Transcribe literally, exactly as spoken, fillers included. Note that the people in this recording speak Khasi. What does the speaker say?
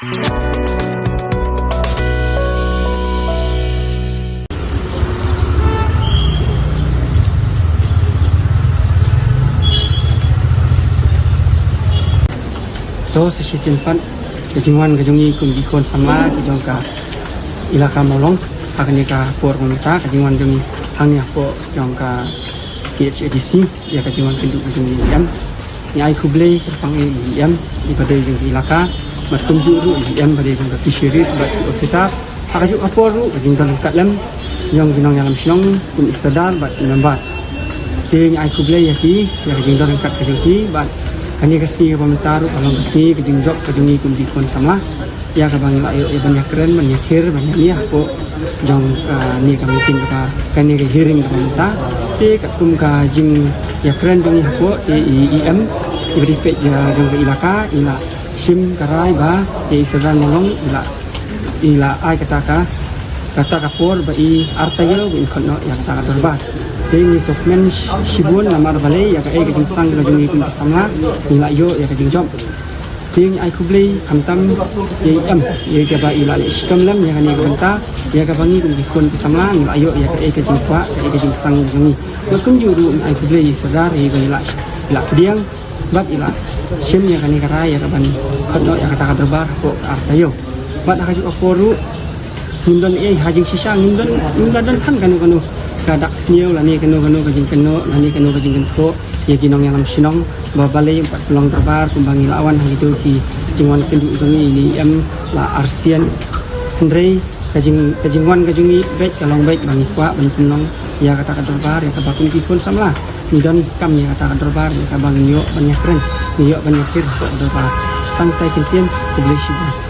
To, sa shisien pat, ka jingwan ka jong ngi kum ki khun samla ki jong ka Elaka Mawlong ha kane ka por mynta, ka jingwan jong ngi hangne hapoh jong ka K H A D C, ïa ka jingwan kynduh ka jong ngi, E M. Ngi ai khublei kyrpang ïa i E M, i ba dei jong ka Elaka, bad kumjuh ruh i E M ba dei jong ka Fisheries bad ki officer. Ha kajuh ka por ruh ka jingdon ryngkat lem jong ki nongïalam shnong, kum i Sordar bad ki member. Te ngi ai khublei ïa ki ïa ka jingdon ryngkat ka jong ki, bad kane ka sngi kaba mynta ruh ka long ka sngi ka jingjop ka jong ngi kum ki khun samla, ïa kaba ngi la ïoh ïa ban ïakren, ban ïakhir, ban ïamih hapoh jong, ah, kane ka meeting kaba, kane ka hearing kaba mynta. Te katkum ka jingïakren jong ngi hapoh, te i E M, i ba dei peit, ah, jong ka Elaka, i la shim ka rai ba ïa i Sordar Mawlong i la, i la ai kata ka, kata ka por ba i ar taïew ba in khot noh ïa kata ka dorbar. Te ngi sngewkmen sh-, shibun namar balei ïa kaei ka jingpang ka jong ngi kum ki samla ngi la ïoh ïa ka jingjop. Te ngi ai khublei khamtam ïa i E M, ïa kaba i la leh shitom lem ïa kane ka bynta, ïa kaba ngi kum ki khun ki samla ngi la ïoh ïa kaei ka jingkwah, kaei ka jingpang ka jong ngi. Bad kumjuh ruh ngi ai khublei ïa i Sordar, ïa kaba i la, i la pdiang bad i la shim ïa kane ka rai ïa kaban khot noh ïa kata ka dorbar hapoh ka ar taïew. Bad ha kajuh ka por ruh ngim don ei ha jingshisha, ngim don, ngim la don than kano kano ka dak sniew lane kano kano ka jingkynnoh lane kano ka jingkynthoh ïa ki nongïalam shnong ba balei ym pat pynlong dorbar kumba ngi la wan ha kito ki jingwan kynduh jong ngi, i E M la arsien. Hynrei ka jing, ka jingwan ka jong ngi beit ka long beit ba ngi kwah ban pynlong ïa kata ka dorbar ïa kaba kum ki khun samla ngi donkam ïa kata ka dorbar ïa kaba ngin ïoh ban ïakren, ngin ïoh ban ïakhir hapoh ka dorbar. Tang kata kyntien, khublei shibun.